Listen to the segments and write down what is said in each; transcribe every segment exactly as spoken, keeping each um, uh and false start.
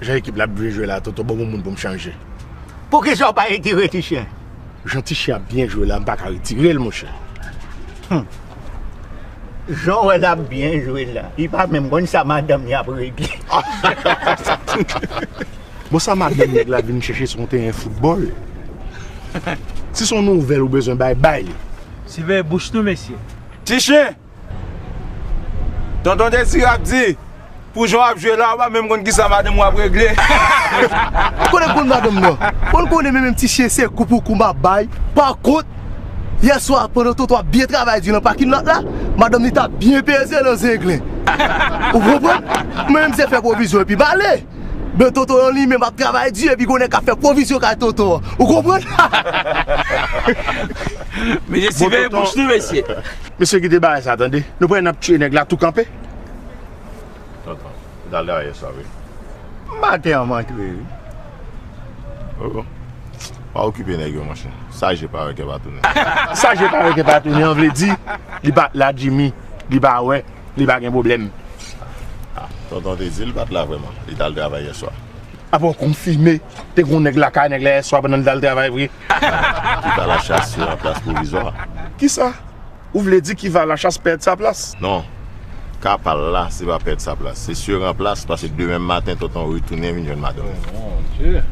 Jan ekip la ap vle jwe la, Toto, ban m yon moun pou m chanje. Poukisa w pa retire Tichen? Jan Tichen ap byen jwe la, m pa ka retire l, monchè. Jan w wè l ap byen jwe la, li pa menm konn sa madanm li ap regle. Bon, sa madanm nèg la vin chèche sou yon teren foutbòl? Si se yon nouvèl ou bezwen bay, bay li. Siveye bouch nou, mesye. Tichen! Tonton Dezi ap di, pou jan w ap jwe la, ou pa menm konn kisa madanm ou ap regle. Konnen m konn madanm nan. Konn konnen men menm Tichen se kou pou kou m ap bay. Pa kont, yè swa, pandan Toto ap byen travay di nan pakin lòt la, madanm li t ap byen peze nan zenglen. Ou konprann? Mwen menm se fè pwovizyon epi m ale. Men Toto an li menm ap travay di epi konnen k ap fè pwovizyon kay Toto an. Ou konprann? Mesye, siveye bouch nou, mesye. Mesye, kite bagay sa, tande. Nou pral n ap tiye nèg la tou kanpe. Tonton, li t al travay yè swa, wi. Maten an m antre, wi. Oh, oh. Pa okipe nèg yo, monchè. Sa je pa wè kè pa tounen. Sa je pa wè kè pa tounen an vle di, li pa la, Jimmy, li pa wè, li pa gen pwoblèm. Ah, tonton te di l pa t la vrèman. Li t al travay yè swa. Apa w konfime, te gen yon nèg lakay nèg la yè swa pandan l t al travay vre? Ki pa lachas se ranplas pwovizwa. Kisa? Ou vle di ki va lachas pèd sa plas? Non. Ka pa l la, se pa pèd sa plas. Se se ranplas, paske demen maten, tonton retounen vin jwenn madanm. Mon Dye.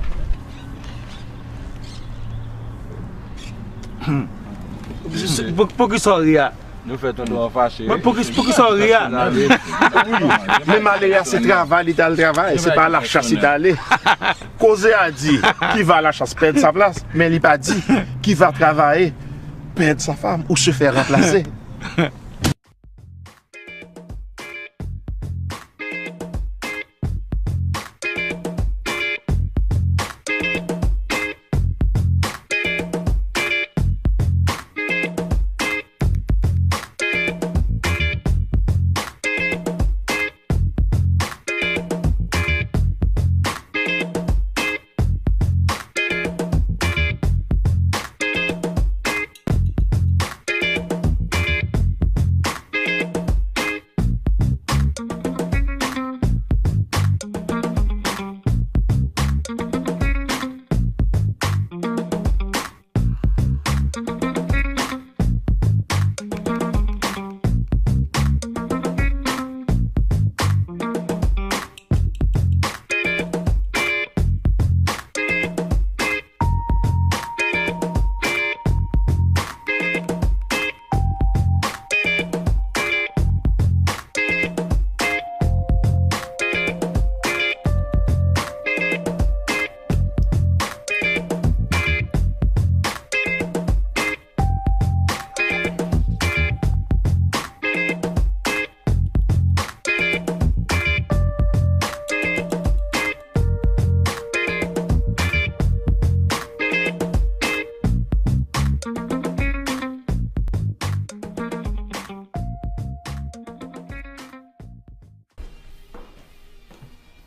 Pou, pou ki sa w ri a? Nou fè tonton an fache. Mwen, pou ki, pou ki sa w ri a? Wi, men malere a se travay li t al travay, se pa lachas li t ale. Koze a di, ki va lachas pèd sa plas, men li pa di, ki va travay pèd sa fam ou se fè ranplase.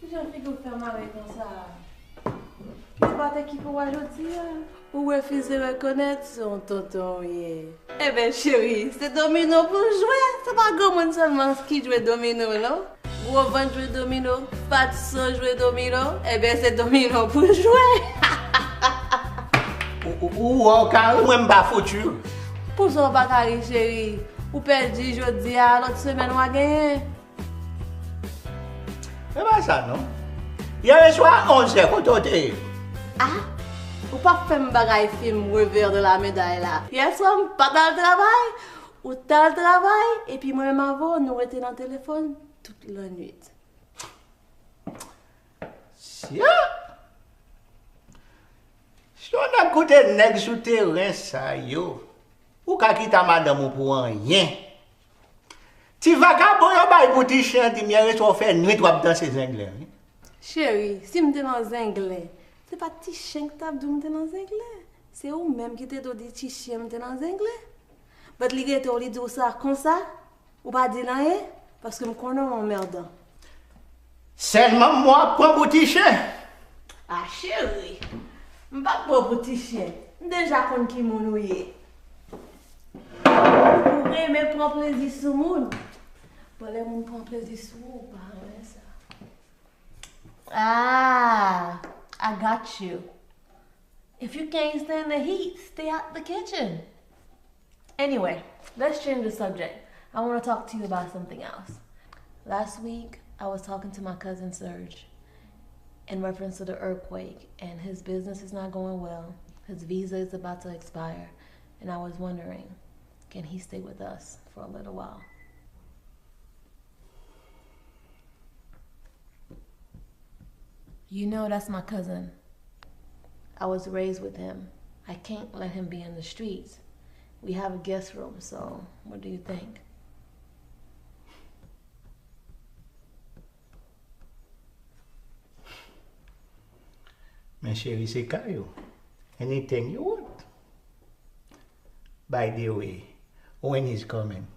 Kijan figi w fè mare konsa? Ou pa te ki pou wè jodi a? Ou refize rekonèt se yon tonton ou ye. Enben, cheri, se domino pou w jwe. Se pa granmoun sèlman ki jwe domino, non. Gwo vant jwe domino, fatso jwe domino. Enben, se domino pou w jwe. Ou, ou, ou wè w ka ri, mwen m pa fouti. Pou sa w pa ka ri, cheri. Ou pèdi jodi a, lòt semèn w a genyen. E pa sa non. Yè swa onz è, kote w te ye? Ah, ou p ap fè m bagay fim revè de la meday la. Yè swa m pa t al travay, ou t al travay, epi mwen menm avè w, nou rete nan telefòn tout lannwit. Sya! Si yon nèg koute nèg sou teren sa yo, ou ka kite madanm ou pou anyen. Ti vakabon yo bay pou ti chen an, di m yè swa w fè nwit w ap danse zenglen, wi. Cheri, si m te nan zenglen, se pa ti chen ki t ap di w m te nan zenglen. Se ou menm ki te dwe di ti chen m te nan zenglen. But li rete w, li di w sa konsa, ou pa di l anyen, paske m konnen w anmèdan. Sèlman m w ap pran pou ti chen. Ah, cheri, m p ap pran pou ti chen. M deja konn ki moun ou ye. Ou renmen pran plezi sou moun. Bon, lè moun pran plezi sou ou, ou pa renmen sa. Ah, I got you. If you can't stand the heat, stay out the kitchen. Anyway, let's change the subject. I want to talk to you about something else. Last week, I was talking to my cousin Serge in reference to the earthquake, and his business is not going well. His visa is about to expire, and I was wondering, can he stay with us for a little while? You know, that's my cousin. I was raised with him. I can't let him be in the streets. We have a guest room, so what do you think? Men cheri, se kay ou. Anything you want. By the way, when he's coming?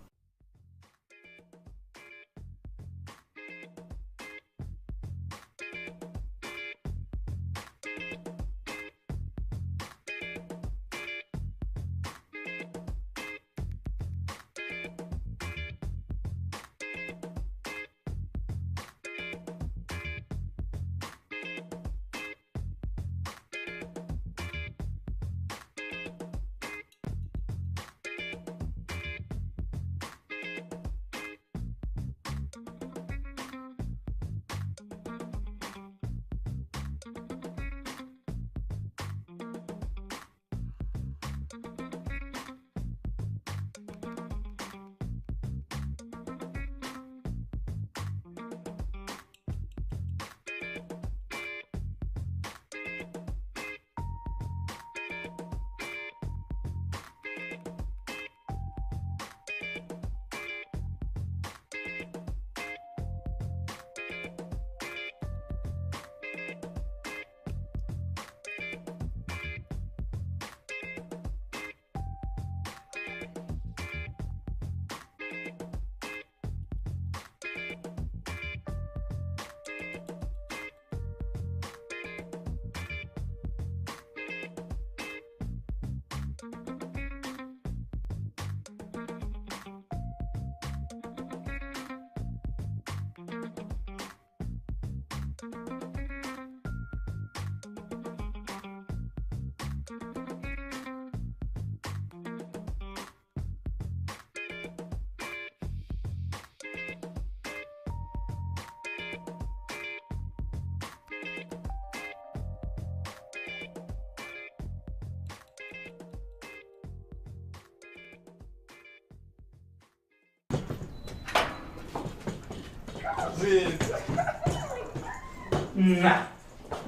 Nah.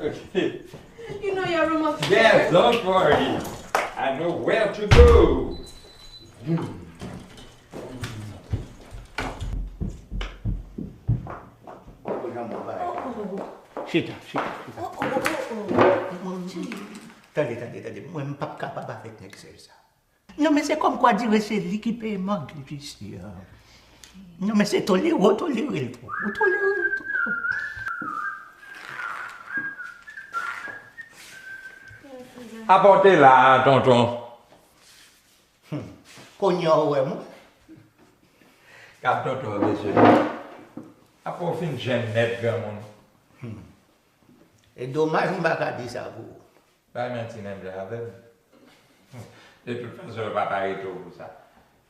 Okay. You know your room upstairs. Yes, don't worry. I know where to go. Chita, chita, chita. Tande, tande, tande. Mwen, m p ap kapab avèk nèg sèj sa. Non, men se kòmkwa dire se li ki peye mòtgej isi a. Non, men se tolere, w tolere l tou. W tolere l tou. Apòte la, tonton. Hmm. Kounye a w wè mwen. Gad tonton, mesye. Apre w fin jèn nèt, granmoun. Hmm. E domaj m pa ka di sa pou ou. Bay manti menm jan avè m. De tout fason, yo pa t arete w pou sa.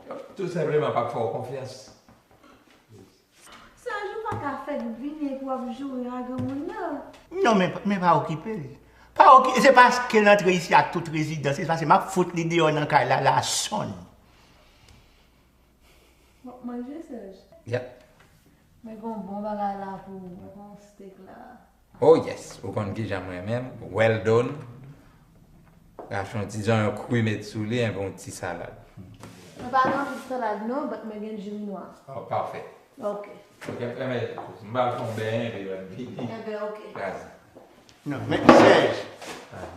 Yo tou senpleman p ap fè w konfyans. Sa jou pa ka fèt vini epi w ap joure a granmoun nan. Non, men, men pa okipe l. Pa oki-, se paske l antre isi ak tout rezidans, se paske m ap fout li deyò nan kay la, la sonn. W ap manje, Serge? Yep. Men gon bon bagay la pou ou, gon steak la. Oh yes, ou konn kijan m renmen l. Well done. Rache yon ti zonyon kri met sou li, enben yon ti salad. Mwen pa gen anvi salad non, but mwen gen jiri nwa. Oh, pafè. Ok. Ok, enben, m pral fè yon benyen, epi lè m vini. Enben, ok. Kraze. Non, men, Serge,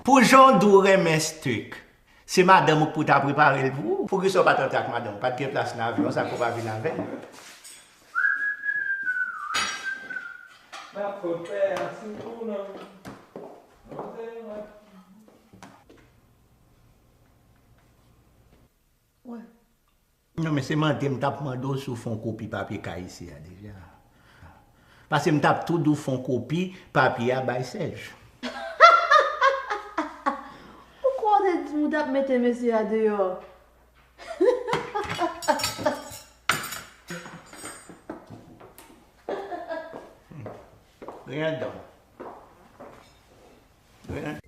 pou jan w di w renmen steak, se madanm ou k pou ta prepare l pou ou. Poukisa w pa t antre ak madanm ou? Pa t gen plas nan avyon sa pou w pa vin avè l? M ap fout pè a sou ou non. Wè. Non, men se mande m t ap mande w si w fè yon kopi papye kay isi a deja. Paske m t ap tou di w fè yon kopi papye a bay Sèj. Ou kwè w te di m ou t ap mete mesye a deyò? Rien dedans. Rien.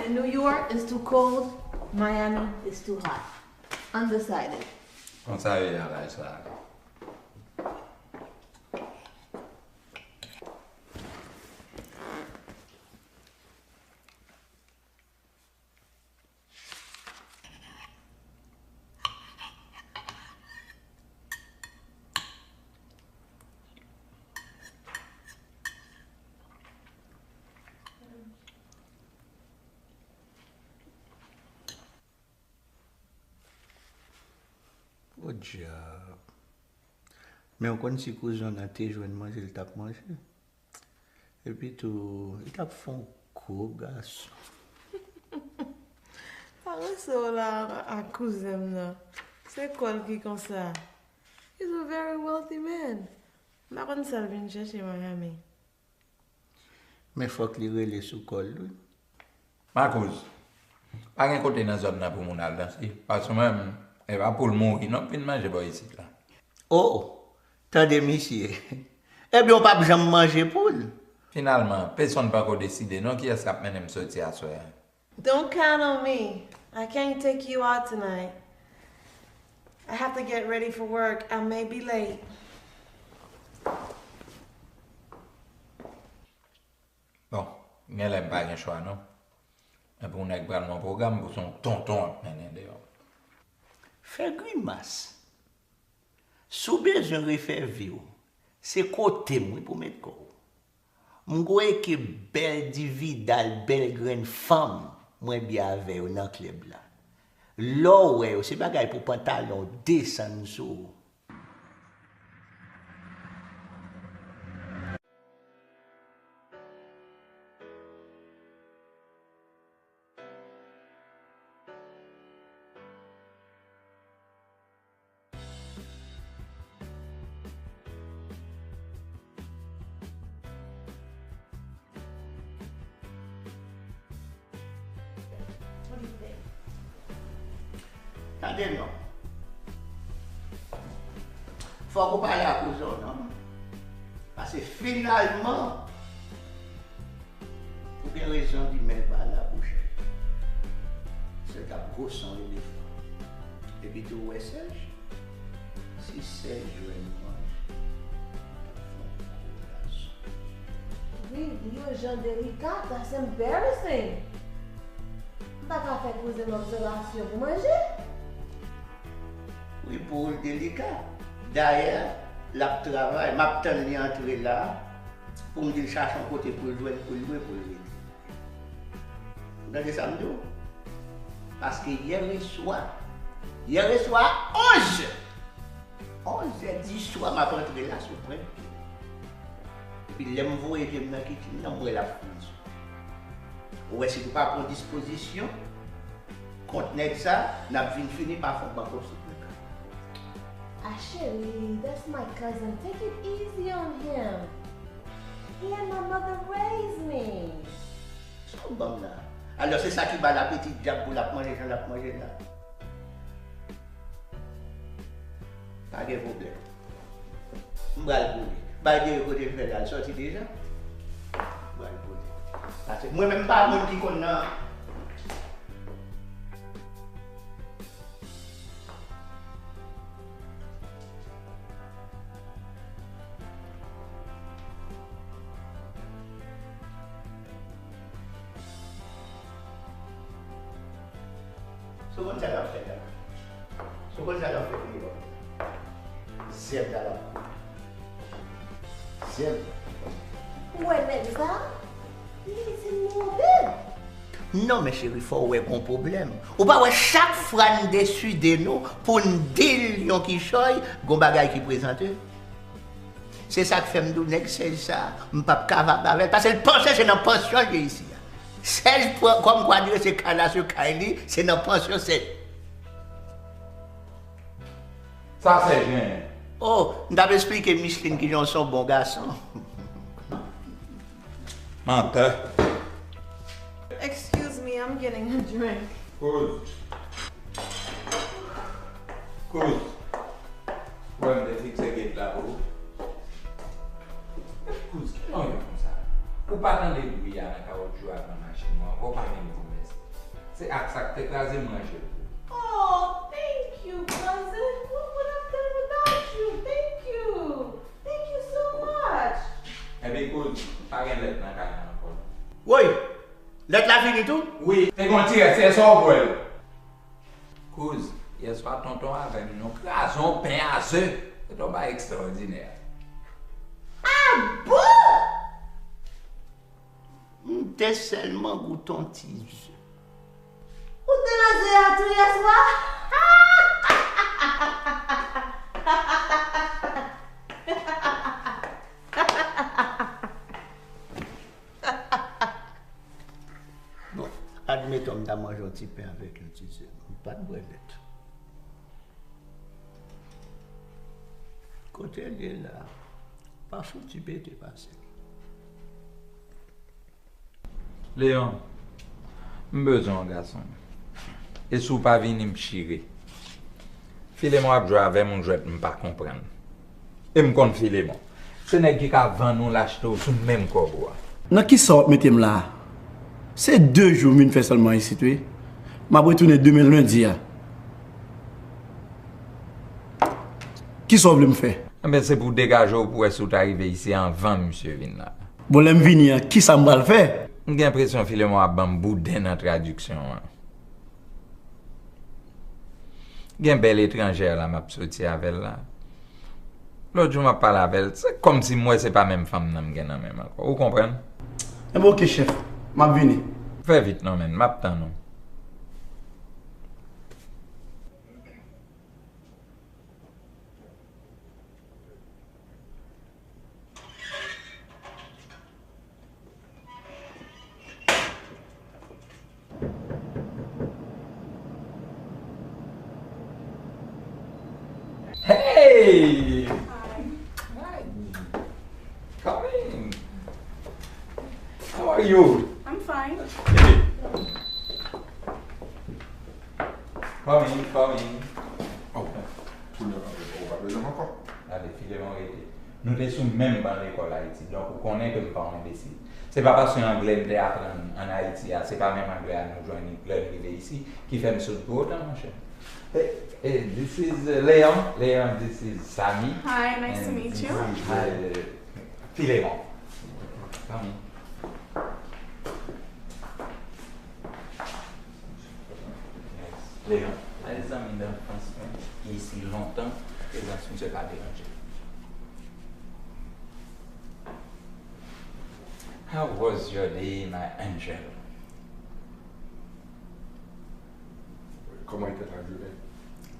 And New York is too cold, Miami is too hot. Undecided. Konsa yo ye nan laj sa a. Podyab. Men w konn si kouzen w nan te jwenn manje, l t ap manje. Epi tou, li t ap fè yon gwo gason. Parese w la ak kouzen m nan. Se kò l ki konsa. He's a very wealthy man. M pa konn sa l vin chèche Miami. Men fòk li rele sou kò l, wi. Makouz, pa gen kote nan zòn nan pou moun al danse. Paske mwen menm, e pa poul mouri non m vin manje bò isit la. O, tande misye. Ebyen, w p ap janm manje poul. Finalman, pèsonn pako deside non kiyès k ap mennen m soti aswè a. Don't count on me. I can't take you out tonight. I have to get ready for work. I may be late. Bon, genlè m pa gen chwa non. Epi yon nèg pral nan pwogram pou se yon tonton ap mennen deyò. Fè grimas. Si w bezwen refè vi w, se kote m wi pou w met kò w. M kwè ke bèl dividal, bèl grenn fanm mwen byen avè yo nan klèb la. Lè w wè yo, se bagay pou pantalon w desann sou ou. Tande non. Fòk ou pale ak kouzen w non. Paske finalman, ou gen rezon di men l pa la pou chay. Se t ap gwo san elefan. Epi tou ou wè Sèj, si Sèj jwenn manje, l ap fè yon gwo gason. Wi, li yon jan delika, that's embarrassing. M pa ka fè kouzen m obsèvasyon pou manje. Wi, pou ou l delika. Dayè, l ap travay, m ap tann li antre la pou m di l chache yon kote pou l jwenn, pou l lwe, pou l rete. Ou tande sa m di w? Paske yèreswa, yèreswa a onz zè, onz zè di swa m ap antre la sou pwent pye. Epi lè m voye je m nan kichen nan, m wè l ap fini sou. Ou wè si nou pa pran dispozisyon kont nèg sa, n ap vin fini pa fè yon bankrot sou pwent la. Ah, cheri, that's my cousin. Take it easy on him. He and my mother raised me. Sa w ban m la? Alò, se sa ki ba l apeti dyab pou l ap manje jan l ap manje la. Pa gen pwoblèm. M pral pou li. Bay de kote l fè la, l sòti deja? M pral pou li. Paske mwen menm m pa moun ki konn nan. Ou konn sa l ap fè la? Ou konn sa l ap fè pou li? Zèb la l ap koupe. Zèb. Ou wè nèg sa? Li se move. Non, men cheri, fò w wè gon pwoblèm. Ou pa wè chak fwa n deside nou pou n deal yon kichòy, gon bagay ki prezante. Se sa k fè m di w nèg Sèj sa, m p ap kapab avè l, paske l panse se nan pansyon l ye isi a. Sèj pran kòm kwa di se kay la, se kay li, se nan pansyon Sèj. Sa Sèj genyen? Oh, m t ap esplike Micheline kijan w se yon bon gason. Mantè. Excuse me, I'm getting a drink. Kouz. Kouz. Wè m te fikse gate la pou ou. Epi Kouz, ki non yo konsa? Ou pa tande bri a nan kawotchou a nan machin mwen ankò, ou pa vin pou mès. Se ak sa k te kraze m ranje l pou ou. Oh, thank you, cousin. What would I have done without you? Thank you. Thank you so much. Epi Kouz, pa gen lèt nan kay la ankò. Woy! Lèt la fini tou? Wi, te gon ti rès, se sa w bwè l. Kouz, yèswa tonton avè m, nou kraze yon pen a ze. Se te yon bagay ekstraòdinè. Ah bon? M te sèlman goute yon ti ze. Ou te nan ze a tou yèswa? Bon, admeton m ta manje yon ti pen avèk yon ti ze. M pa t bwè lèt. Kote l ye la? Pa fouti pete pase l. Leon, m bezwen w gason. E si w pa vini, m chire. Filemon ap jwe avè m yon jwèt m pa konprann. E m konn Filemon. Se nèg ki ka vann ou, l achte w sou menm kòb ou a. Nan kisa w ap mete m la a? Se de jou m vin fè sèlman isit, wi. M ap retounen demen lendi a. Kisa w vle m fè? Enben, se pou w degaje w pou w wè si w ta rive isi anvan misye vin la. Bon, lè m vini an, kisa m pral fè? M gen enpresyon Filemon ap ban m bouden nan tradiksyon an. Gen bèl etranjè la m ap soti avè l la. Lòt jou m ap pale avè l, se kòmsi m wè se pa menm fanm nan m gen nan men m ankò. Ou konprann? Enben, oke, chèf. M ap vini. Fè vit non, menn. M ap tann ou. Hey! Hi. Hi. Come in. How are you? I'm fine. Come in, come in. Oh, kounye a, ou pa bezwen m ankò. Gade, Filemon rete. Nou te sou menm ban lekòl Ayiti, donk ou konnen ke m pa yon enbesil. Se pa paske anglè m te aprann ann Ayiti a, se pa menm anglè a nou jwenn lè n rive isi, ki fè m soud pou otan, monchè. Hey, hey, this is, uh, Leon. Leon, this is Samy. Hi, nice to meet you. And this is, uh, Filemon. Samy. Leon, a de zanmi danfans mwen ki isi lontan, prezans misye pa deranje. How was your day, my angel? Kòman te ta jounen?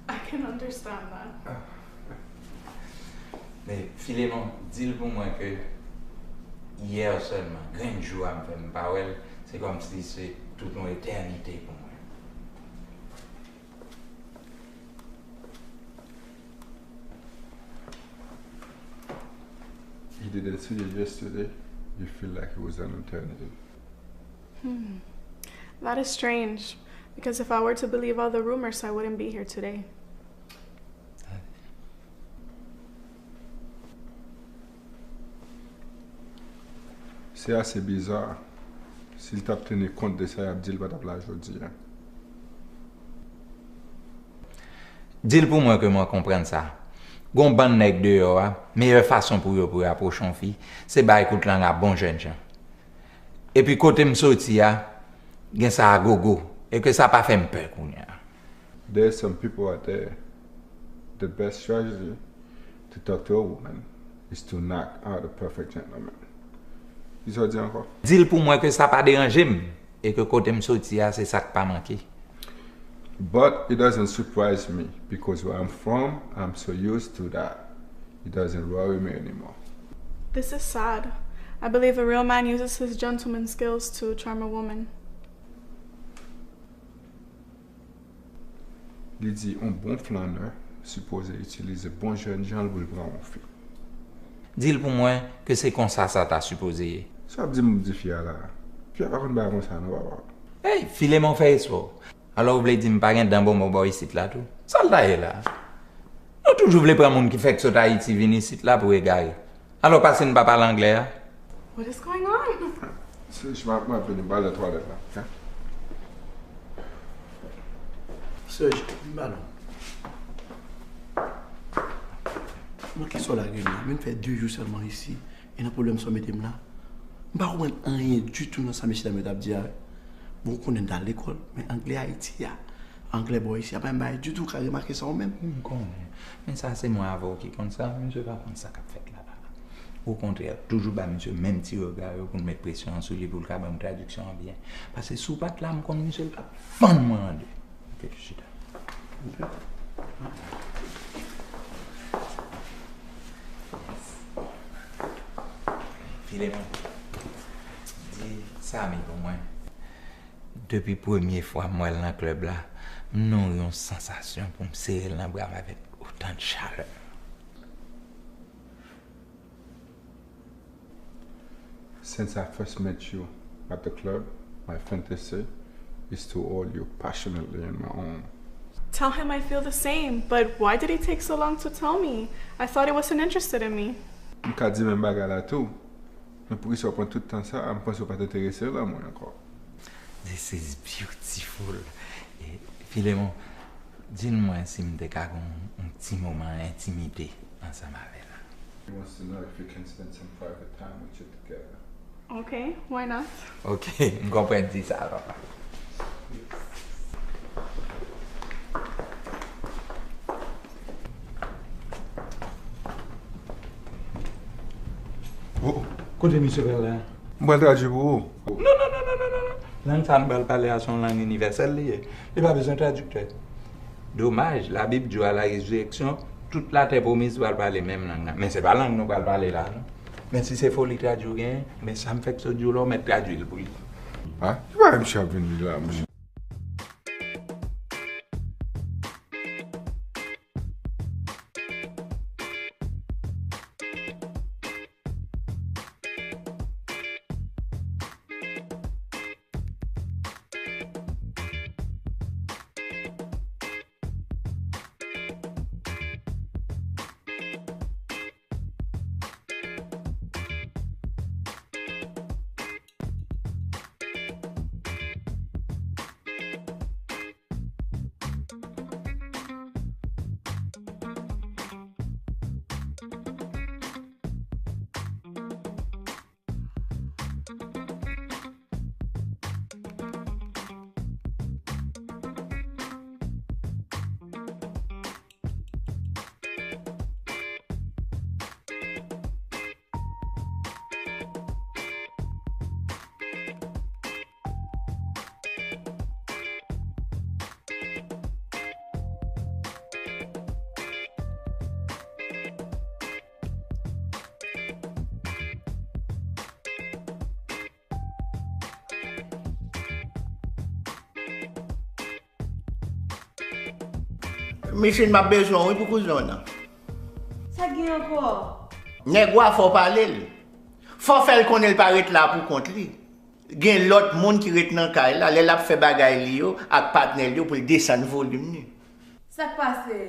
I can understand that. Men Filemon, di l pou mwen ke yè sèlman, grenn jou a m fè m pa wè l, se kòmsi se tout yon etènite pou mwen. You didn't see you yesterday, you feel like it was an eternity. Hmm. That is strange, because if I were to believe all the rumors, I wouldn't be here today. Se ase biza. Si l t ap teni kont de sa y ap di, l pa t ap la jodi a. Di l pou mwen ke mwen konprann sa. Gon bann nèg deyò a, meyè fason pou yo pou yo apwoche yon fi, se bay kout lang a bon jènjan. Epi kote m soti a, gen sa a gogo, e ke sa pa fè m pè kounye a. There's some people out there, the best strategy to talk to a woman is to knock out a perfect gentleman. Ki sa w di ankò? Di l pou mwen ke sa pa deranje m e ke kote m soti a se sa k pa manke. But it doesn't surprise me because where I'm from, I'm so used to that. It doesn't worry me anymore. This is sad. I believe a real man uses his gentleman skills to charm a woman. Li di yon bon flannè sipoze itilize bon jènjan l pou l pran yon fi. Di l pou mwen ke se konsa sa ta sipoze ye. Sa w ap di m di fi a la? Fi a pa konn bagay konsa non papa. Ey, Filemon fè espò. Alò ou vle di m pa gen dan bonbon bò isit la tou? Sa l ta ye la? Nou toujou vle pran moun ki fèk sot Ayiti vin isit la pou egare. Alò pase n pa pale anglè a. What is going on? Serge, m ap vini, m pral nan twalèt la. Serge, vin ba non. Mwen kisa w lage m la? Vin fè de jou sèlman isi e nan pwoblèm sa w mete m la. M pa konprann anyen ditou nan sa mesye dam yo t ap di a. Bon, ou konnen m t al lekòl, men anglè Ayiti a, anglè bò isi a pa menm bagay ditou, ou ka remake sa ou menm. M konnen. Men sa se mwen avè w ki konn sa, misye pa konn sa k ap fèt la la. Okontrè, toujou ba misye menm ti rega yo pou n met presyon an sou li pou l ka ban m tradiksyon an byen. Paske si w pa t la, m konn misye l t ap fann mwen an de. Ok, chita. Filemon, di Samy pou mwen. Depi premye fwa m wè l nan klèb la, m nouri yon sansasyon pou m sere l nan bra m avèk otan de chalè. Since I first met you at the club, my fantasy is to hold you passionately in my own. Tell him I feel the same, but why did he take so long to tell me? I thought he wasn't interested in me. M ka di menm bagay la tou. Men poukisa w pran tout tan sa a? M panse w pa t enterese l nan mwen ankò. This is beautiful. Filemon, di l mwen si m te ka gen yon ti moman entimite ansanm avè l. He wants to know if you can spend some private time with you together. Okay, why not? Ok, m konprann di sa papa. Kote misye pral la? M pral tradui pou ou. Non, non, non, non, non, non, non. Lang sa nou pral pale a se yon lang inivèsèl li ye. Li pa bezwen tradiktè. Domaj, Labib di w a la rezireksyon, tout latè pwomiz pral pale menm lang nan. Men se pa lang nou pral pale la non. Men si se foli tradui w genyen, men sa m fèk sot di w la w mèt tradui l pou li. Ah, ki bagay misye ap vin di la? Micheline, m ap bezwen w wi pou kouzen w nan. Sa k gen ankò? Nèg wa fò pale l. Fò fè l konnen l pa ret la pou kont li. Gen lòt moun ki ret nan kay la lè l ap fè bagay li yo ak patnè l yo pou l desann volim li. Sa k pase?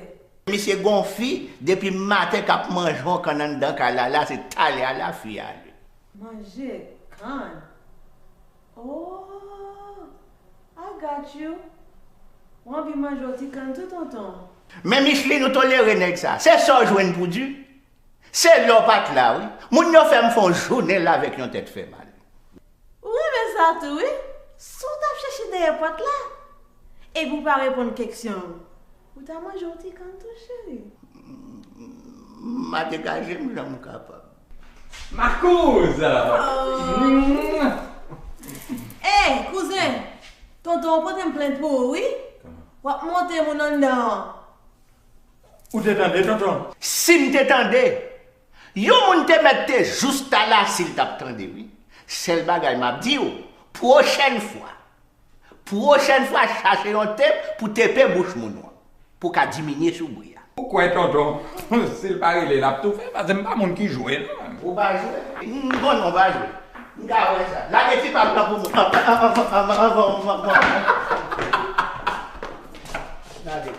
Misye gon fi depi maten k ap manje yon kann anndan kay la la se talè a la fi ale. Manje kann? Oh, I got you. Ou anvi manje yon ti kann tou tonton. Men Micheline ou tolere nèg sa. Se sa w jwenn pou di? Se lè w pa t la wi. Moun yo fè m fè yon jounen la avèk yon tèt fè mal. Ou renmen sa tou wi. Sa w t ap chèche dèyè pòt la? Epi w pa reponn keksyon m. Ou ta manje yon ti kann tou, cheri? M a degaje m jan m kapab. Makouz! Ey, kouzen! Tonton an pote m plent pou ou, wi. W ap monte moun anndan an. Ou te tande, tonton? Si m te tande, yon moun te mèt te jous ta la si l t ap tande, wi. Sèl bagay m ap di w, pwochèn fwa, pwochèn fwa, chache yon tep pou tepe bouch moun ou an, pou w ka diminye sou bri a. Ou kwè, tonton, si l pa rele, l ap toufe, paske m pa moun ki jwe, non. Ou pa jwe? M konnen w pa jwe. M ka wè sa. Lage ti pam nan pou mwen. Anvan, anvan, anvan, anvan, anvan, anvan. Lage.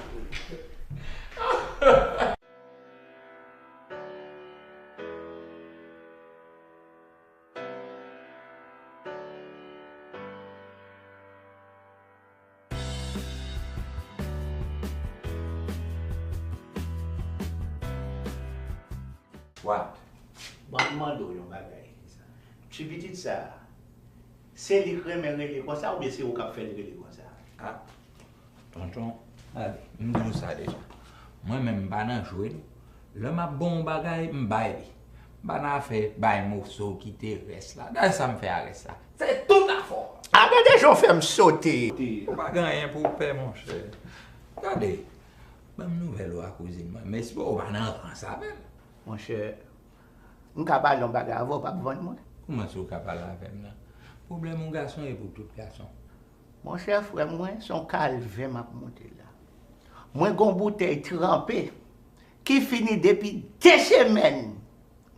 What? Bon, m mande w yon bagay. Ti pitit sa a, se li k renmen rele konsa oubyen se ou k ap fè l rele konsa? Ah, tonton, m di w sa deja. Mwen menm m pa nan jwe non. Lè m ap bon yon bagay, m bay li. M pa nan afè bay moso, kite rès la. Gade sa m fè a rès la. Se tout afè w. Ah, gade jan w fè m sote. Ou pa gen anyen pou w pè, monchè. Gade, ban m nouvèl ou a kouzin mwen. M espere w pa nan rans avè l. Monchè, m ka pale yon bagay avè w, w p ap vann mwen? Kouman si w ka pale avè m nan? Pwoblèm yon gason e pou tout gason. Monchè, frè mwen, se yon kalvè m ap monte la. Mwen gen yon boutèy tranpe ki fini depi de semèn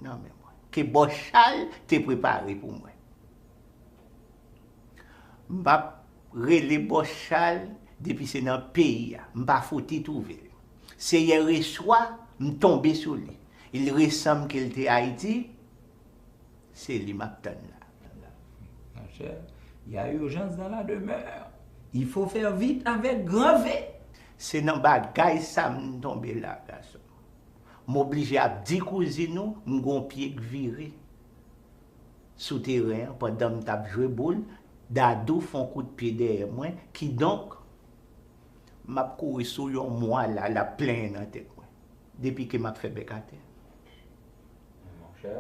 nan men mwen, ke bòs Chal te prepare pou mwen. M p ap rele bòs Chal depi se nan peyi a. M pa fouti twouve l. Se yèreswa m tonbe sou li. Il resanm ke l te Ayiti, se li m ap tann la. Monchè, y a urgence dans la demeure. Il faut faire vite avec grand V. Se nan bagay sa m tonbe la, gason. M oblije ap di kouzin ou m gon pye k vire sou teren an pandan m t ap jwe boul, Dadou fè yon kout pye dèyè mwen, kidonk, m ap kouri sou yon mwa la, l ap plenyen nan tèt mwen, depi ke m ap fè bèk atè. Monchè,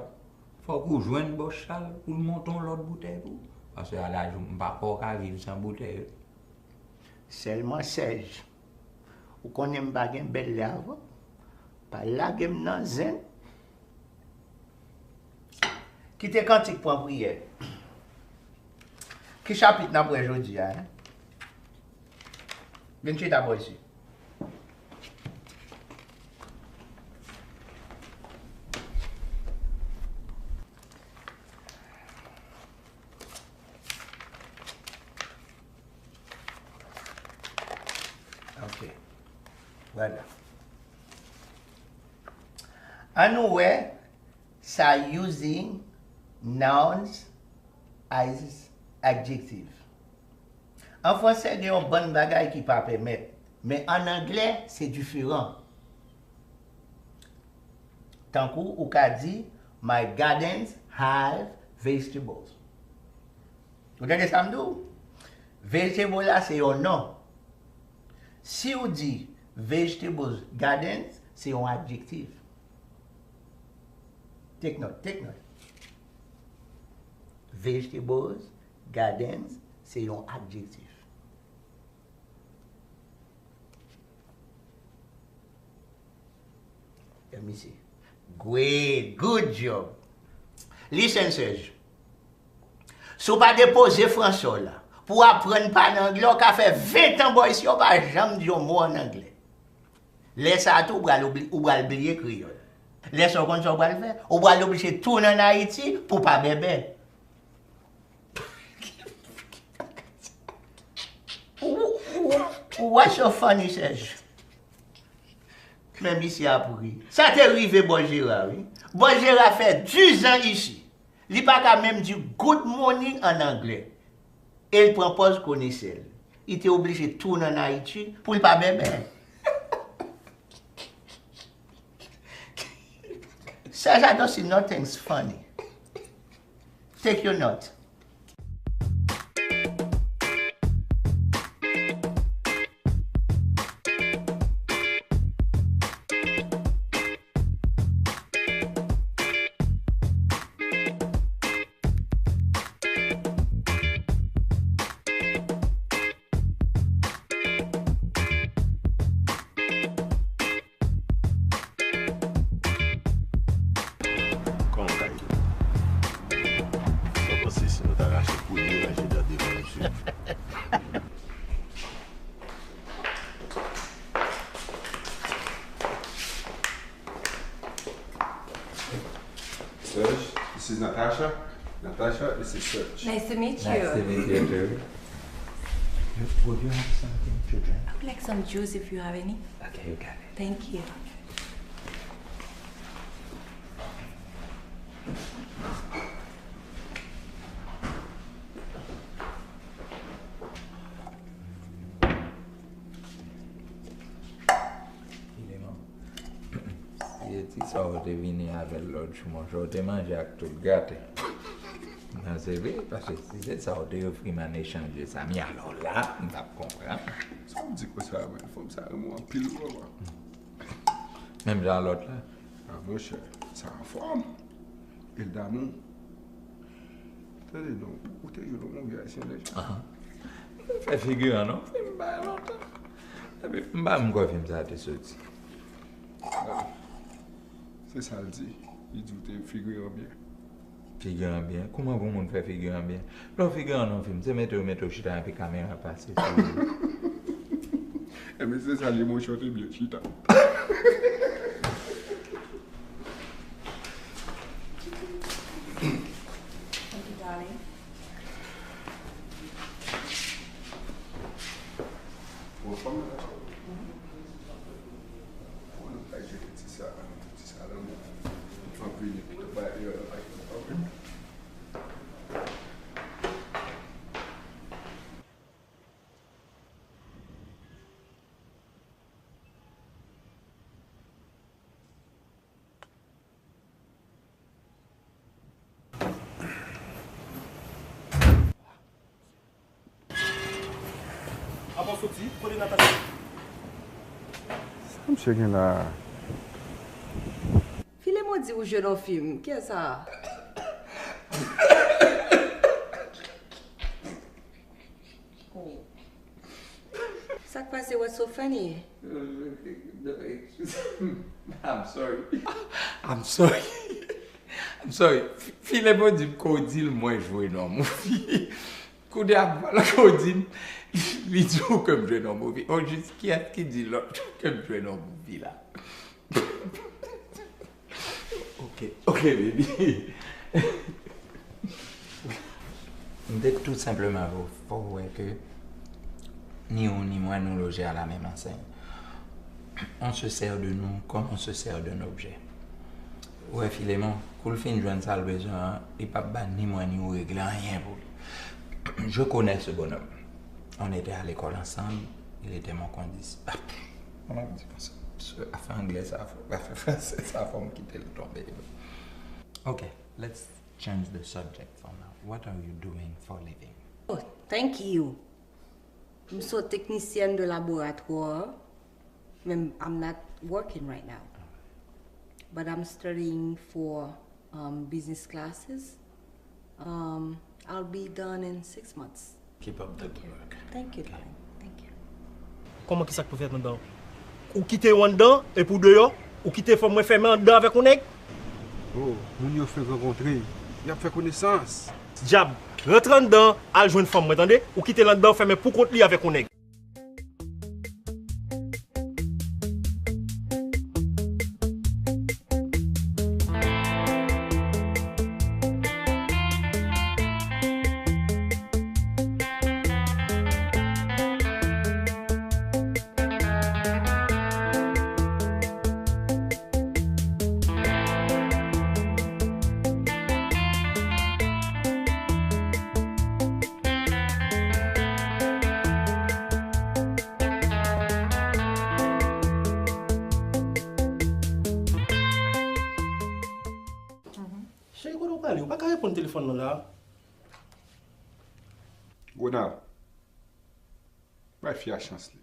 fòk ou jwenn bòs Chal pou l monte yon lòt boutèy pou ou. Paske a laj ou, m pa kwè w ka viv san boutèy. Sèlman Sèj, ou konnen m pa gen bèl lè avè w, pa lage m nan zen. Kite kantik pran priyè. Ki chapit n ap wè jodi a, en? Vin chita bò isi. Ok. Vwala. Ann nou wè sa using nouns as adjective. An fransè, gen yon bann bagay ki pa pèmèt, men ann anglè, se diferan. Tankou ou ka di, My gardens have vegetables. Ou tande sa m di w? Vegetable la se yon non. Si w di vegetables gardens, se yon adjektif. Take note, take note. Vegetables gardens se yon adjektif. Let me see. Great, good job. Listen, Serge. Si w pa depoze franse w la pou w aprann pale anglè, w ka fè ven tan bò isi, yo pa janm di yon mo ann anglè. Lè sa a tou, ou pral oubli, ou pral bliye kreyòl. Lè sa a, w konn sa w pral fè? Ou pral oblije tounen ann Ayiti pou w pa bèbè. What's so funny, Serge? Men misye ap ri. Sa te rive bò Jera, wi. Bò Jera fè dizan isi. Li pa ka menm di good morning ann anglè. E l pran pòz konesè l. Li te oblije tounen ann Ayiti pou l pa bèbè. Serge, I don't see nothing's funny. Take your note. Natasha. Natasha, this is Serge. Nice to meet you. Nice to meet you too. Would you have something to drink? I would like some juice if you have any. Okay, you got it. Thank you. Filemon, si se ti sa w te vini avè l lòt jou, monchè, w te manje ak tout gate. Non, se vre, paske si se sa w te ofri m an echanj de sa, mi alò la, m t ap konprann. Sa w di konsa, man? Fanm sa renmen w anpil, vrèman. Menm jan lòt la. Ah, monchè, sa anfòm. E l damou. Tande non, ou te jwenn yon move ayisyen deja? Ahan. M fè figiran non, fim pa lontan. Epi m pa menm kwè fim sa te soti. Se sa l di. Li di w te figiran byen. Figiran byen? Kouman pou moun fè figiran byen? Lè w figiran nan fim, se mete yo mete w chita epi kamera pase sou ou. Ebyen se sa l ye, monchè, w te byen chita. Thank you, darling. Bon, fanm nan dakò. Bon, nou pral jete ti sa, ti sa la, men. Fanm vini pito ba yo la, pa gen pwoblèm. Apa w soti? Kote Natacha? Sa misye gen la a? Filemon di ou jwe nan fim. Kiyès sa a? Sa k pase? What's so funny? I'm sorry. I'm sorry. I'm sorry. Filemon di m Cody l mwen jwe nan movie. Kounye a m pral Cody l, li di w ke m jwe nan movie. O jis kiyès ki di lòt ke m jwe nan movie la? Ok, ok, baby. M te tou senpleman vle fè w wè ke ni ou ni mwen nou loje a la menm ansèy. On se sert de nous comme on se sert d'un objet. Ou wè Filemon, kou l fin jwenn sa l bezwen an, li p ap ba ni mwen ni ou regle anyen pou li. Je connais ce bonhomme. On était à l'école ensemble, il était mon condis. Kòman m di konsa? Afè anglè sa, afè fransè sa, fò m kite l tonbe. Ok, let's change the subject for now. What are you doing for living? Oh, thank you. M se yon teknisyèn de laboratwa, men I'm not working right now. But I'm studying for um, business classes. Um, I'll be done in six months. Keep up the good work. Thank you, darling. Thank you. Kòman, kisa k pou fèt anndan? Ou kite yo anndan, epi w deyò? Ou kite fanm mwen fèmen anndan avèk yon nèg? Oh, moun yo fenk rankontre. Y ap fè konesans. Dyab, rantre anndan, al jwenn fanm mwen, tande? Ou kite l anndan, fèmen pou kont li avèk yon nèg. Cheri, kote w prale? Ou pa ka reponn telefòn nan la. Ronald, bay fi a chans li.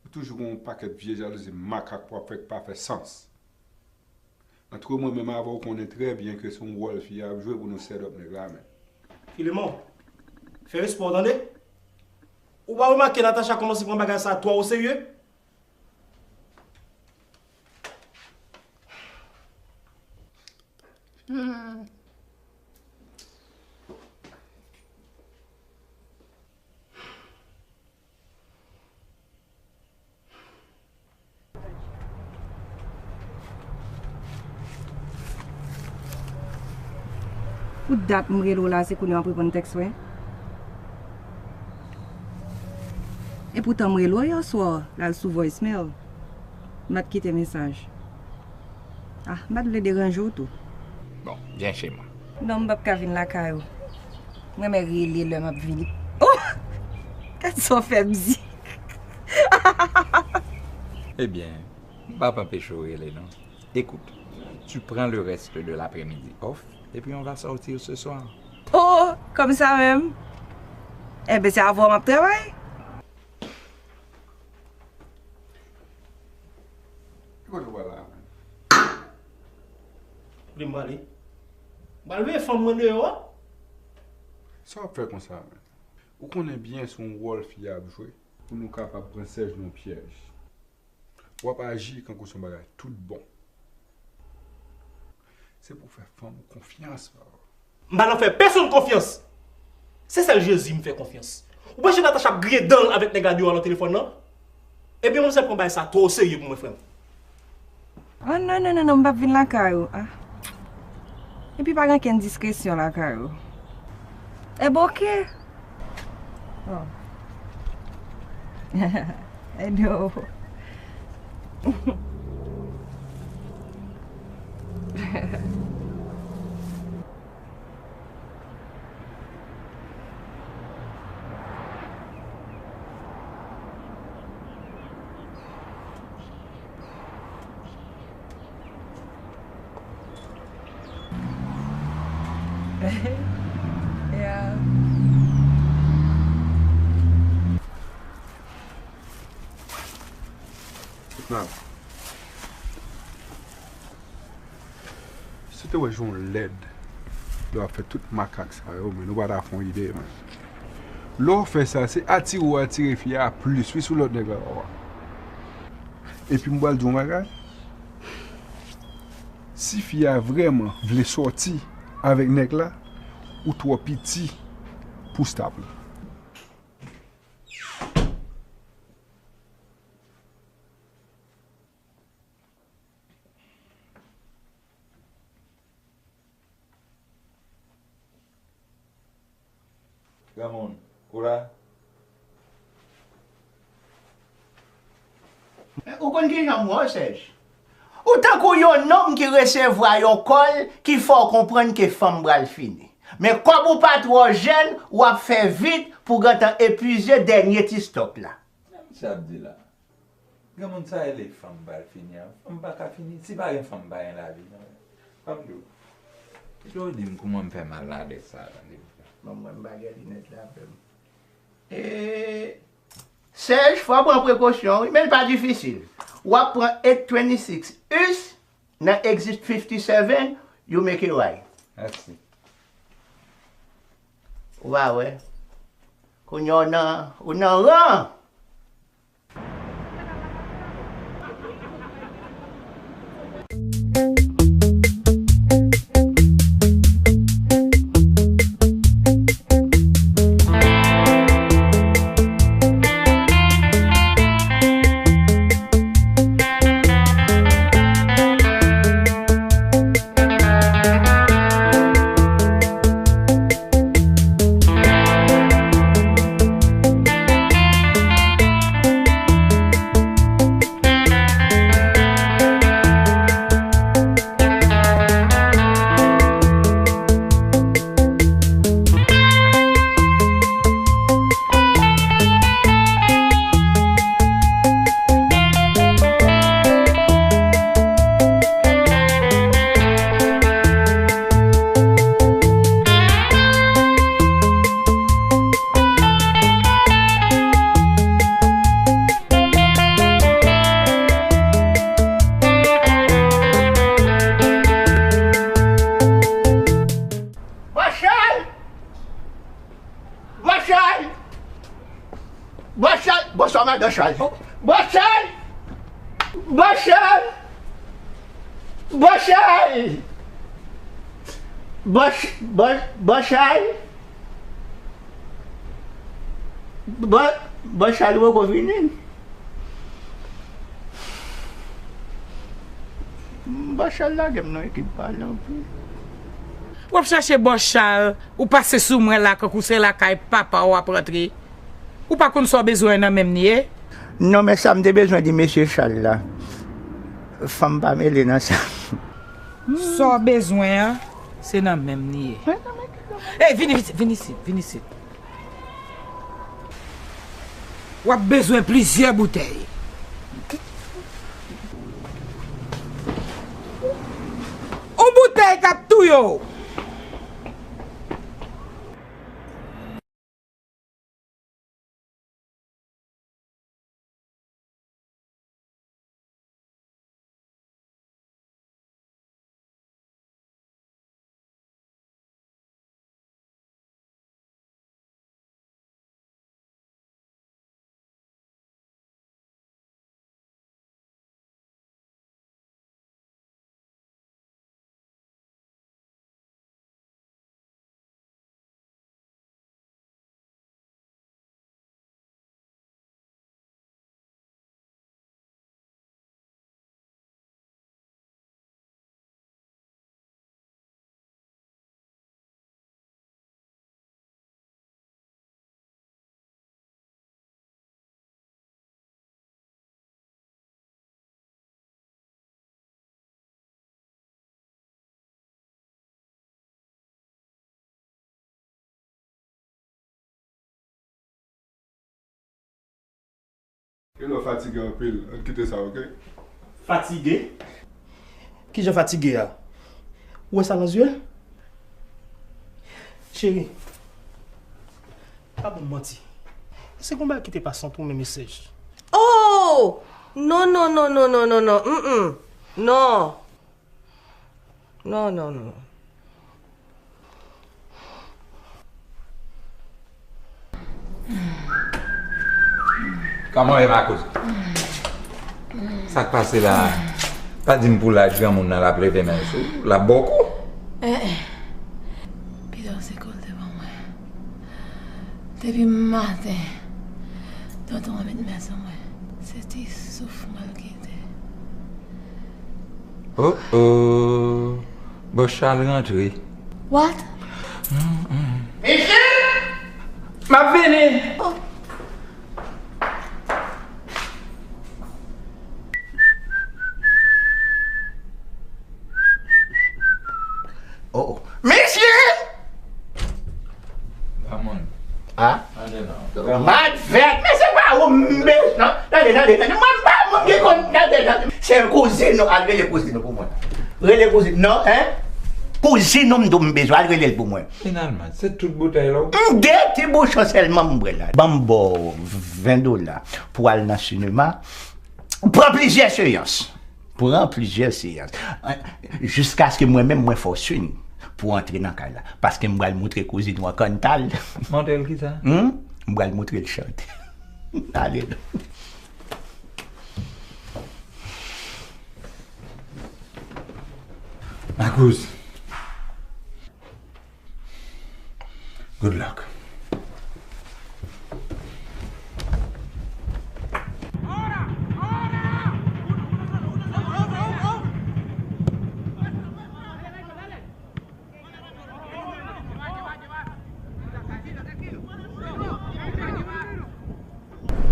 Ou toujou gen yon pakèt vye jalouzi makak pou ap fè k pa fè sans. Antre mwen menm avè w, ou konnen trè byen ke se yon wòl fi a ap jwe pou nou set up nèg la, men. Filemon, fè respè w, tande? Ou pa remake Natacha kòmanse pran bagay sa twò oserye? Pou dat m rele w la, se kounye a w ap reponn tèks mwen? Epoutan m rele w yè swa, l al sou voicemail. M pa t kite mesaj. Ah, m pa t vle deranje w tou. Bon, byen chema. Non, m p ap ka vin lakay ou. M renmen rele lè m ap vini. Oh! Gad sa w fè m di. Ebyen, m p ap anpeche w rele non. Écoute, tu prends le reste de l'après-midi off et puis on va sortir ce soir. Oh, kòm sa menm? Enben, se avè w m ap travay. Kote w pral la menm? Kote m prale? M pral veye fanm mwen deyò a. Sa w ap fè konsa menm? Ou konnen byen se yon wòl fi a ap jwe pou nou kapab pran Sèj nan yon pyèj. W ap aji kankou se yon bagay tout bon. Se pou w fè fanm ou konfyans, papa. M pa nan fè pèsonn konfyans. Se sèl Jezi m fè konfyans. Ou panse Natacha ap griyen dan l avèk nèg la deyò a nan telefòn nan? Ebyen, manzè pran bagay sa twò oserye pou mwen, frè m. Oh, non, non, non, non, m p ap vin lakay ou. Ah. Epi pa gen okenn diskresyon lakay ou. Ebyen, oke. Oh. Edo. Yeah. Now, si w te wè jan w lèd lè w ap fè tout makak sa yo, men nou pa ta fè yon ide, men. Lè w fè sa, se atire w atire fi a plis, wi, sou lòt nèg la, papa. Epi m pral di w yon bagay. Si fi a vrèman vle sòti avèk nèg la, ou twò piti pou stop li. Granmoun, ou la? Men ou konn kijan m wè w, Sèj? Ou tankou yon nonm ki resevwa yon kòl ki fè w konprann ke fanm pral fini. Men kòm ou pa twò jèn, w ap fè vit pou w gentan epuize dènye ti stòk la. Sa misye ap di la? Granmoun, sa rele fanm pral fini an? Fanm pa ka fini. Si pa gen fanm, pa gen lavi, non. Ban m di w. Kite w di m kouman m fè mal nan adrès sa a, tande. Bon, mwen, m pa gen linèt la, frè m. E, Sèj, fò w pran prekosyon, wi, men l pa difisil. W ap pran eight twenty-six us nan exit fifty-seven, you make a right. Mèsi. Ou va wè. Kounye a w nan, ou nan ran. Bòchay! Bòchay! Bòchay! Bonswa, madan Chay. Bòchay! Bòchay! Bòchay! Bòch-, bò-, Bòchay! Bò-, Bòchay, ou poko vini? Bòchay lage m nan ekip pa la anpil. W ap chache bò Chal, ou pase sou mwen la kankou se lakay papa w ap rantre. Ou pa konn sa w bezwen an nan men m li ye? Non, men sa m te bezwen di mesye Chal la. Fanm pa mele nan sa. Sa w bezwen an, se nan men m li ye. Ey, vin isit, vin isit, vin isit. W ap bezwen plizyè boutèy. Yon boutèy k ap touye w. Hello, fatige anpil. Ann kite sa, oke? Fatige? Kijan fatige a? Ou wè sa nan zye l? Cheri, pa ban m manti. Se konba ki te pase ant ou menm e Sèj. Oh! Non, non, non, non, non, non, non, mm, mm. Non. Non, non, non. Kòman w ye, Makout? Sa k pase la a? Pa di m pou laj granmoun nan l ap leve men l sou ou, l ap ba w kou. Eh, eh. Pito se kò l te ban mwen. Depi maten, tonton an met men sou mwen. Se ti souf mwen l kite. Oh, oh. Bòs Chal rantre. What? Michel! M ap vini! Oh. Oh, oh. Michel! Ramon. Ah? Tande non. Madvèt, men se pa ou m bezwen. Tande, tande, tande. Mwen m pa moun ki konn tande, tande. Se kouzin ou, al rele kouzin ou pou mwen. Rele kouzin, non, hein? Kouzin ou m di w m bezwen, al rele l pou mwen. Finalman, se tout boutèy la w? M de ti bouchon sèlman m bwè la. Ban m ba w ven dola pou al nan sinema. Pran plizyè seyans. Pran plizyè seyans. Jiskaske mwen menm mwen fè w swing pou w antre nan kay la. Paske m pral moutre kouzin ou an kantal. Montre l kisa? Hmm? M pral moutre l chante. Ale non. Makouz. Good luck.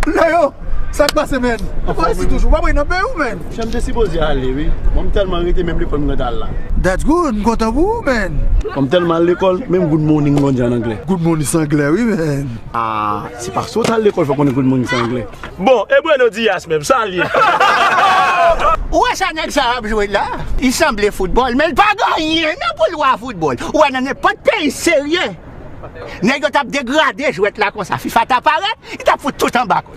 Leo, sa k pase, man? Ou pa isi toujou, ou pa prale nan peyi w, man? Monchè, m te sipoze ale, wi. Bon, m tèlman rete, menm lekòl m gentan al la. That's good, m kontan pou ou, man. Bon, m tèlman al lekòl, menm good morning m konn di an anglè. Good morning se anglè, wi, man. Ah, se paske w t al lekòl fè w konnen good morning se anglè. Bon, e Bruno Dias menm, sa l ye? Ou wè sa nèg sa ap jwe la? Li sanble foutbòl, men l pa gen anyen nan pou l wè a foutbòl. Ou wè nan nenpòt peyi serye, nèg yo t ap degrade jwèt la konsa. FIFA ta parèt, li t ap fout tout anba kò l.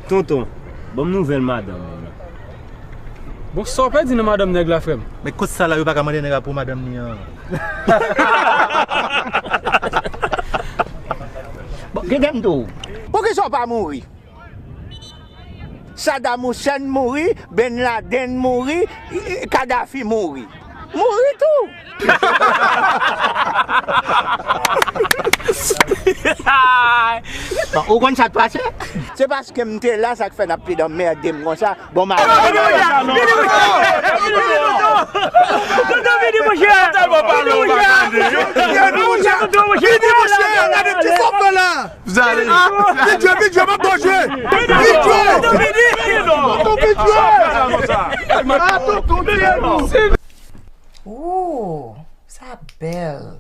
Tonton, ban m nouvèl madanm mwen nan. Bon, sa w pèdi nan madanm nèg la, frè m? Men kot sa la, yo pa ka mande nèg la pou madanm li an? Bon, gen, gen m di w. Poukisa w pa mouri? Saddam Hussein mouri, Ben Laden mouri, Kadhafi mouri. Mouri tou. Ou konn sa k pase? Se paske m te la, sa k fè n ap plede anmède m konsa. Bon, ma. Vini, vini, vini, vini, non. Tonton, vini, monchè. Vini, monchè. Vini, monchè, tonton, monchè. Vini, monchè, gade ti sòf la. Vini, vini, vini, m ap jwe. Vini, vini, vini, non. Tonton, vini. Ah, tonton, vini. Ooh, sa bèl.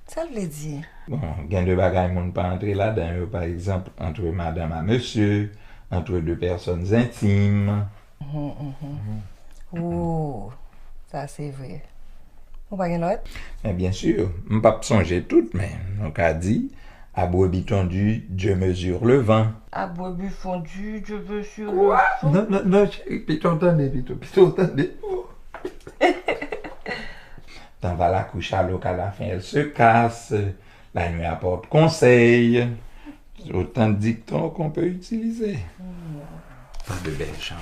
Sa l vle di? Bon, gen de bagay moun pa antre ladan yo, pa egzanp, entre madame à monsieur, entre deux personnes intimes. Mhm, mhm. Ooh, sa se vre. Ou pa gen lòt? Men byen si, m p ap sonje tout, men nou ka di, à brebis tondue, Dieu mesure le vent. À brebis tondue, Dieu mesure le vent. Non, non, non, cheri, pito w tande, pito, pito w tande. Dans la couche à l'eau qu'à la fin elle se casse, la nuit apporte conseil. Autant de dictons qu'on peut utiliser. Dans de belles chambres.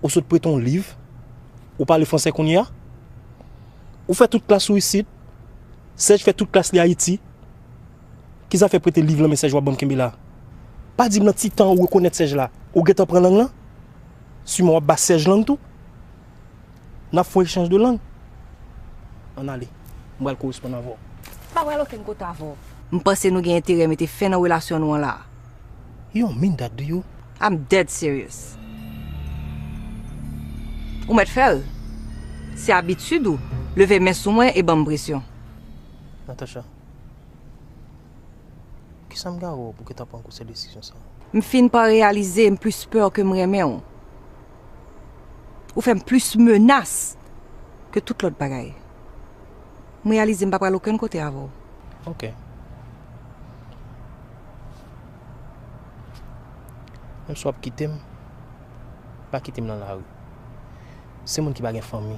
Ou sot prete yon liv, ou pale fransè kounye a? Ou fè tout klas ou isit, Sèj fè tout klas li Ayiti. Ki zafè prete liv lan men Sèj w ap ban m kenbe la? Pa di m nan ti tan ou rekonèt Sèj la, ou gentan pran lang lan? Siman w ap ba Sèj lang tou? N ap fè yon echanj de lang. Ann ale. M pral koresponn avè w. M pa pral okenn kote avè w. M panse nou gen enterè mete fen nan relasyon nou an la a. You don't mean that, do you? I'm dead serious. Ou mèt fè l. Se abitid ou leve men sou mwen e ban m presyon. Natacha, kisa m gen avè w pou w gentan pran gwo sèl desizyon sa a? M fin pa reyalize m plis pè ke m renmen w. Ou fè m plis menas ke tout lòt bagay. M reyalize m pa pral okenn kote avè w. Ok. Menm si w ap kite m, pa kite m nan lari. Se moun ki pa gen fanmi,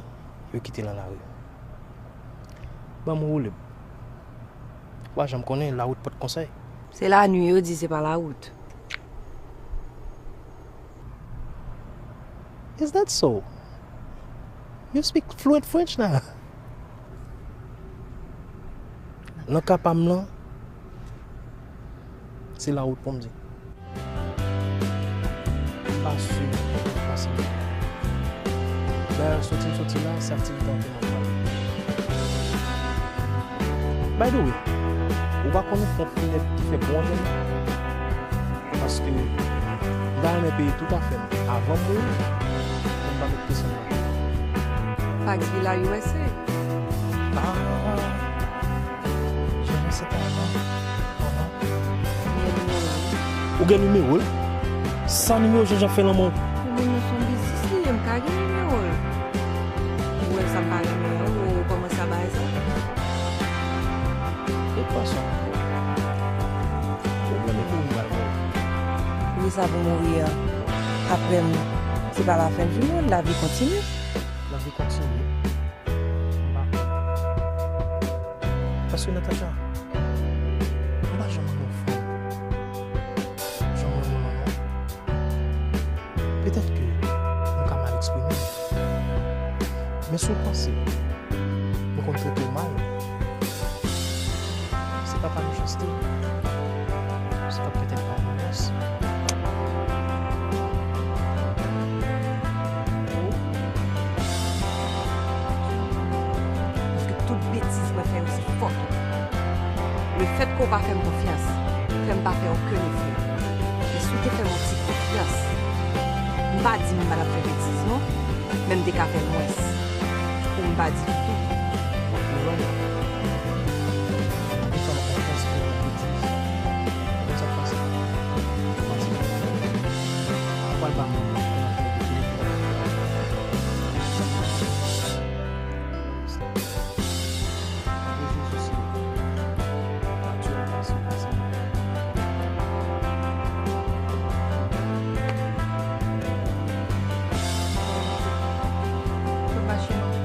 yo kite nan lari. Ban m woule m. Ou pa janm konnen, lawout pot konsèy. Se lannuit yo di, se pa lawout. Is that so? You speak fluent French now. Nan ka pa m lan, se lawout pou m di. Pa sou, pa sou. Dayè, soti m soti la, se aktivite antre nan pral. By the way, ou pa konn yon fon finèb ki fè bon anjè non? Paske m ta renmen peye tout afè m avan m mouri, pou m pa met presyon nan. Pa di la U S A. Ah, je ne sais pas, non. Ou gen nimewo l? San nimewo, Jean Jean fè lanmò. Pou moun nan se yon biznis li ye, m ka gen nimewo l. Ou wè sa m pa renmen an, ou kòmanse ap bagay sa. E pwason. Pwoblèm e mouri m pral mouri. Poukisa pou mouri an? Apre m, se pa lafen di mond, lavi kontinye. Lavi kontinye. M pa kwè. Paske Natacha, m pa janm renmen yon fanm jan mwen renmen w non. Petèt ke m ka mal eksprime m. Men si w panse mwen konn trete w mal, se pa pa mechanste. Se pa petèt pa yon menas. Paske tout betiz mwen fè yo se fòt ou. Lefètke w pa fè m konfyans, fè m pa fè okenn efò. Men si w te fè m yon ti konfyans, m pa di m pa t ap fè betiz non, men m te ka fè mwens. Pou m pa di tou. Ou wè non. Ou fè m konfyans pou yon betiz. Ou konn sa k pase? Manti. Ou pral ba moun nan kòmantè de telefòn. Rezo sosyo. Aktyèlman, se konsa. Yo mache non.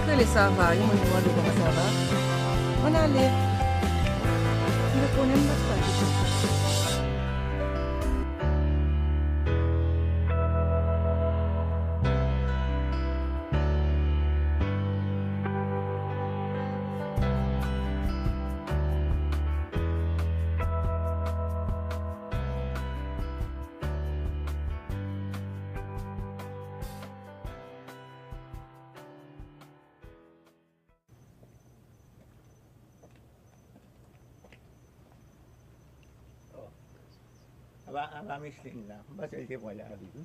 Rele Sava, yon moun ki mande w kòman sa va. Ann ale. M te konnen m t ap fè. Apa, apa Micheline la? M panse l te pran lavi wi.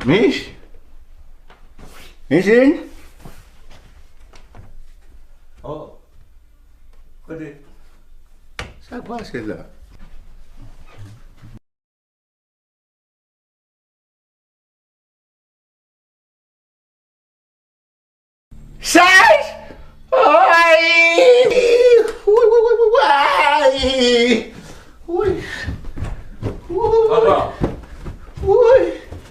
Mich? Micheline? Oh. Kote? Sa k pase la? Serge! Ay! Woy, woy, woy, woy, woy! Woy! Woy! Tonton! Woy!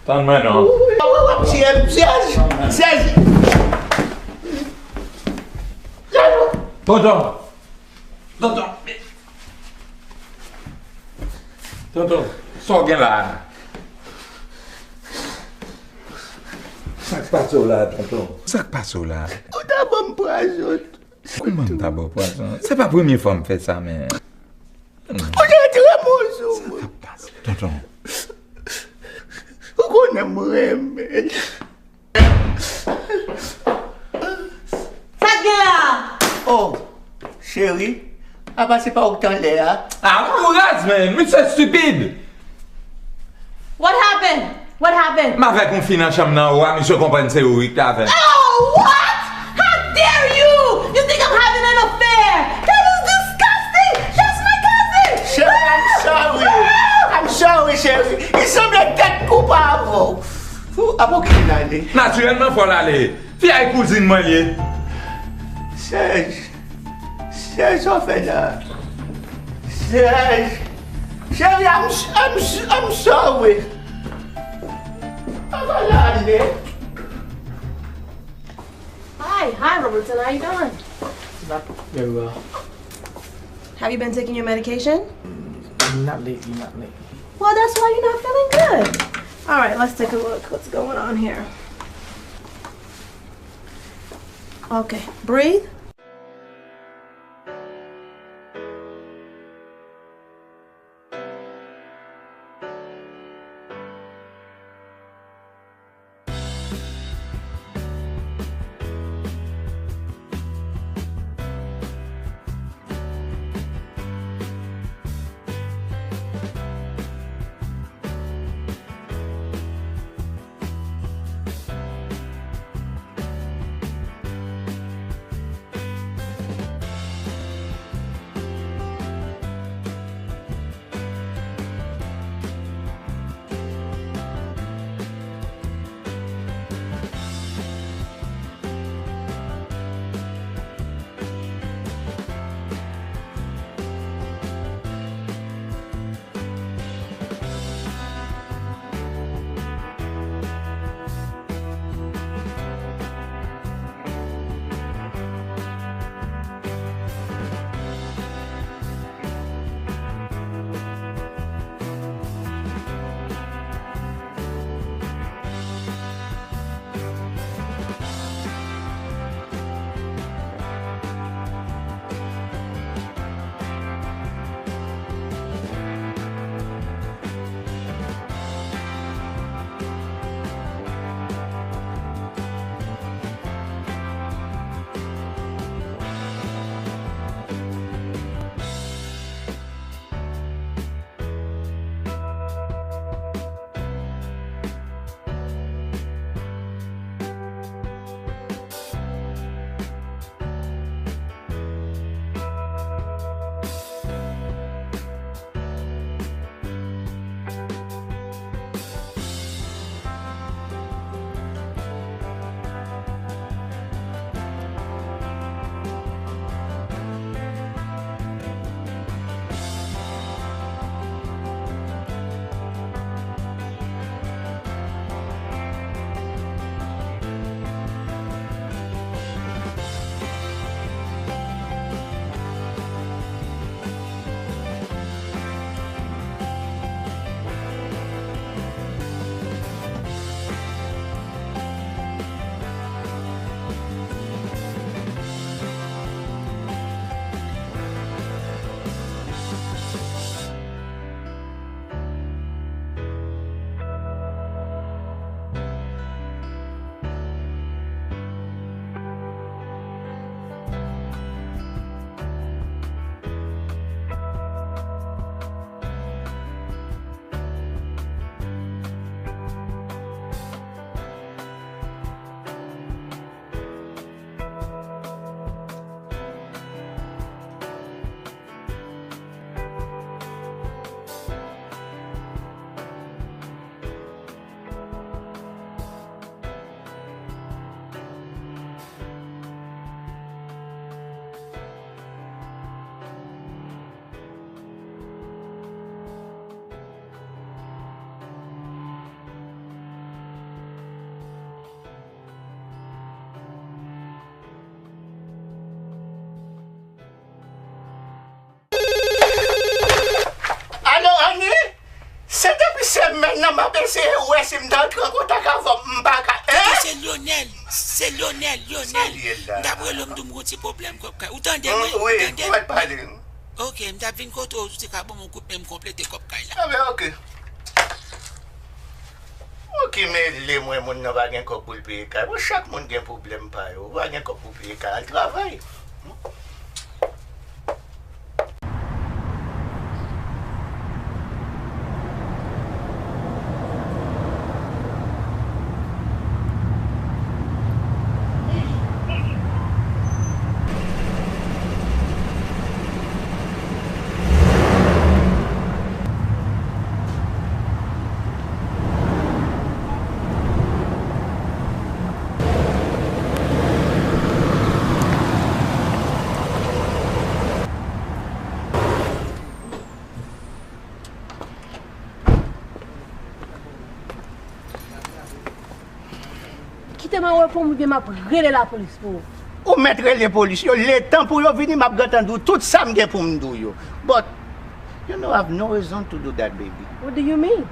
Tann mwen non. Woy! Woy, w ap tiye m, Serge! Serge! Tonton! Tonton! Tonton, sa w gen la a? Sa k pase w la a, tonton? Sa k pase w la a? Ou ta ban m pwazon. Kòman m ta ba w pwazon? Se pa premye fwa m fè sa, men. Ou te rantre mwen sou mwen. Sa k ap pase? Tonton. Ou konnen m renmen l. Sa k gen la? Oh, cheri, apa se pa ou k t anlè a? Ah, ou raz, man! Misye estipid! What happened? What happened? M avèk yon fi nan chanm nan, ou a misye konprann se ou wi k t avè l. Oh, what? How dare you? You think I'm having an affair? That is disgusting! That's my cousin! Cheri, I'm sorry. I'm sorry, cheri. Li sanble tèt koup avè w. Ou ap okipe l ale. Natirèlman, fò l ale. Fi a e kouzin mwen l ye. Serge. Serge, sa w fè la? Serge. Cheri, I'm, I'm, I'm sorry. Apa l ale? Hi, hi, Robertson. How you doing? Not very well. Have you been taking your medication? Not lately, not lately. Well, that's why you're not feeling good. All right, let's take a look. What's going on here? Okay, breathe. M ap eseye wè si m ta antre an kontak avè w, m pa ka. Tande, se Lionel, se Lionel, Lionel. M t ap rele w, m di w m gon ti pwoblèm kòb kay. Ou tande mwen? Ou tande m? Wi, ou mèt pale. Ok, m t ap vin kote w, ou te ka ban m yon kout men m konplete kòb kay la. Enben, ok. Ou ki mele mwen, moun nan pa gen kòb pou l peye kay. Bon, chak moun gen pwoblèm pa yo. Ou pa gen kòb pou peye kay, al travay. Kite m al reponn oubyen m ap rele lapolis pou ou. Ou mèt rele polis yo, letan pou yo vini, m ap gentan di w tout sa m gen pou m di w yo. But you know I have no reason to do that, baby. What do you mean?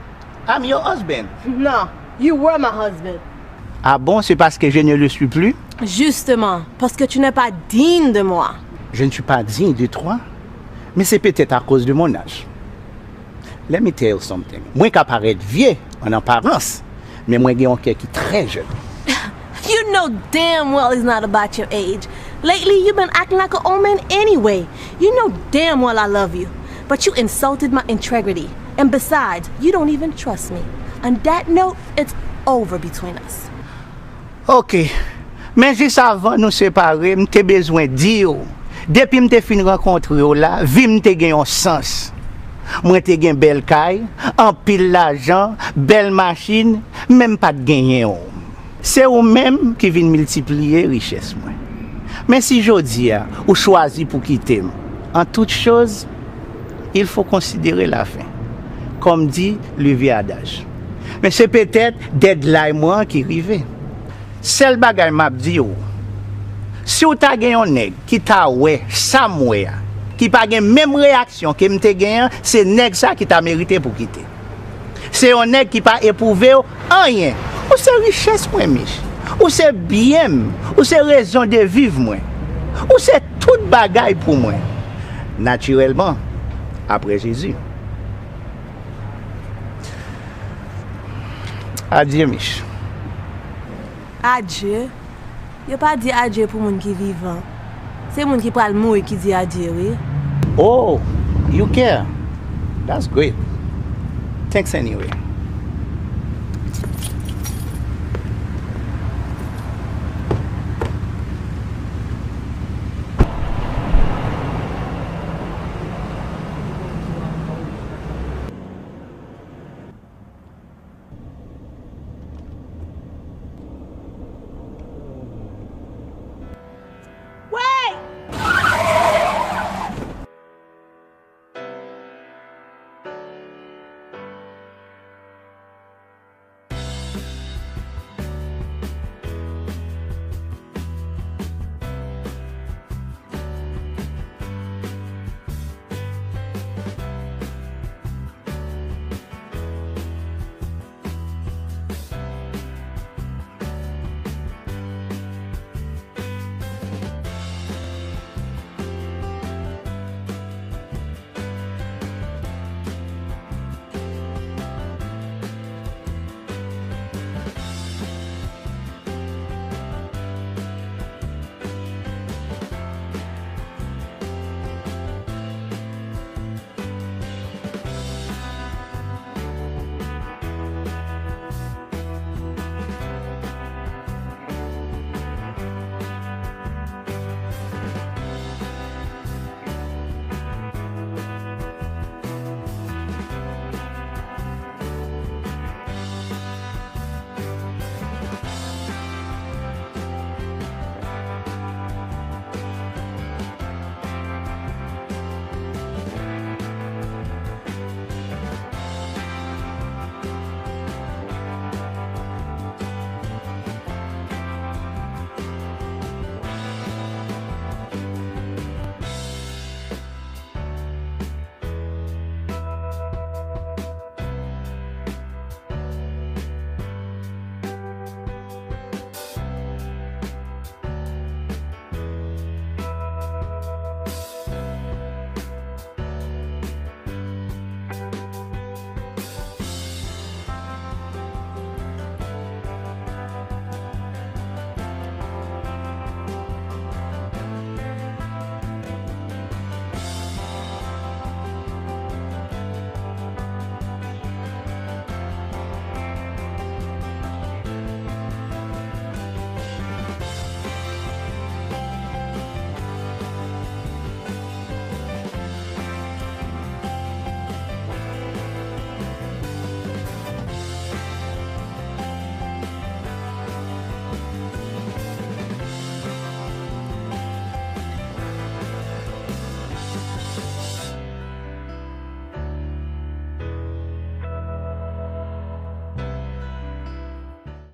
I'm your husband. No, you were my husband. Ah bon, c'est parce que je ne le suis plus? Justement, parce que tu n'es pas digne de moi. Je ne suis pas digne de toi, mais c'est peut-être à cause de mon âge. Let me tell you something. Mwen ka parèt vye an aparans, men mwen gen yon kè ki trè jèn. You know damn well it's not about your age. Lately, you've been acting like an old man anyway. You know damn well I love you, but you insulted my integrity. And besides, you don't even trust me. On that note, it's over between us. Ok. Men jis avan nou separe, m te bezwen di w, depi m te fin rankontre w la, vi m te gen yon sans. Mwen te gen bèl kay, anpil lajan, bèl machin, men m pa t genyen w. Se ou menm ki vin miltipliye richès mwen. Men si jodi a, ou chwazi pou kite m, en toute chose, il faut considérer la fin, comme dit le vieux adage. Men se petèt deadline mwen ki rive. Sèl bagay m ap di w, si w ta gen yon nèg ki ta wè sa m wè a, ki pa gen menm reyaksyon ke m te gen an, se nèg sa ki ta merite pou kite. Se yon nèg ki pa epwouve w anyen. Ou se richès mwen, Mich. Ou se byen m. Ou se rezon de viv mwen. Ou se tout bagay pou mwen. Natirèlman, apre Jezi. Adye, Mich. Adye? Yo pa di adye pou moun ki vivan. Se moun ki pral mouri ki di adye, wi. Oh, you care? That's great. Thanks anyway.